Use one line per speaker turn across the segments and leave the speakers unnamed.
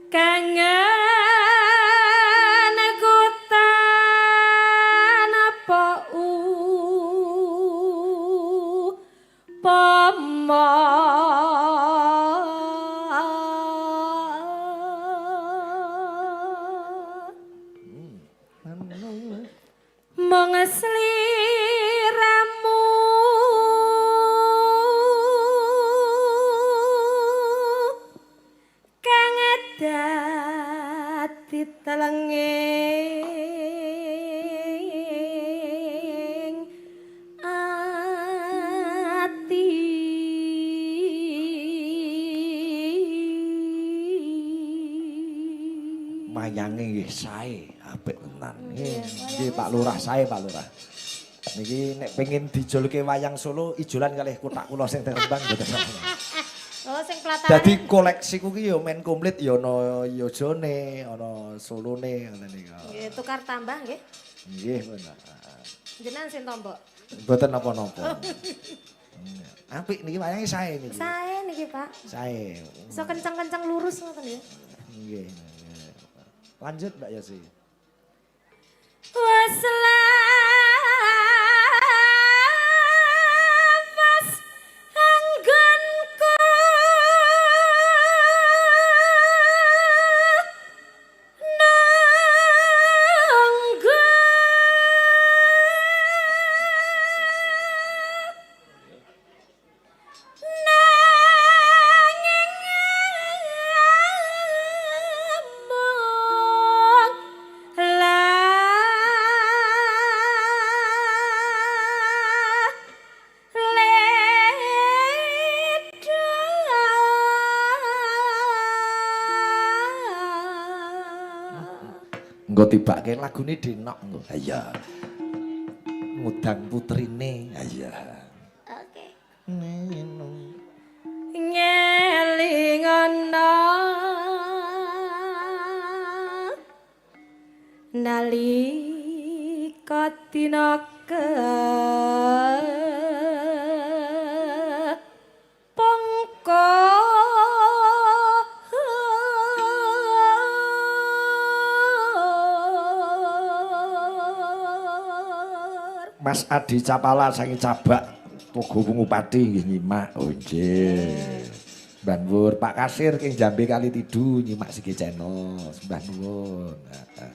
Kangen kutan apa upama. Mung sliramu kang dadi telenging ati.
Wayange nggih sae, apik tenan. Nggih, nggih Pak Lurah sae Pak Lurah. Niki nek pengin dijolke wayang Solo ijolan kalih kotak kula sing teng Rembang mboten napa.
Oh, sing pelataran.
Dadi koleksiku ki ya men komplit ya ana yojone, ana Solone ngoten niku.
Nggih, tukar tambah nggih.
Nggih, bener.
Jenengan sing tombok.
Mboten napa-napa. Apik niki wayange sae niki.
Sae niki, Pak.
Sae.
Iso kenceng-kenceng lurus ngoten nggih.
Nggih. Lanjut Mbak Yosi.
Wes lawas anggonku nunggu, nanging mung ledha.
Engko tibake lagune Denok engko. Ha iya. Ngudang putrine. Ha iya.
Oke. Ngelingono nalika dina kepungkur.
Mas Adi Capala saking Cabak Tugu Wungu Pati nggih nyimak. Oh nggih. Mbah nuwun Pak Kasir king Jambe Kali Tidu nyimak Sigi Channel. Sembah nuwun. Heeh.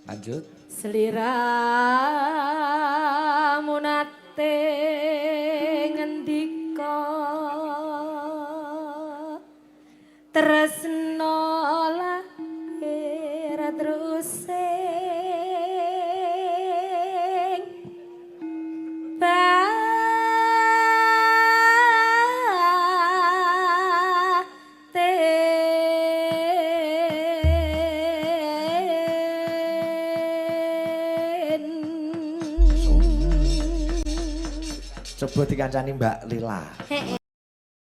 Lanjut.
Sliramu nate ngendika tresna lahir terus sing batin.
Coba dikancani Mbak Lila.
Heeh.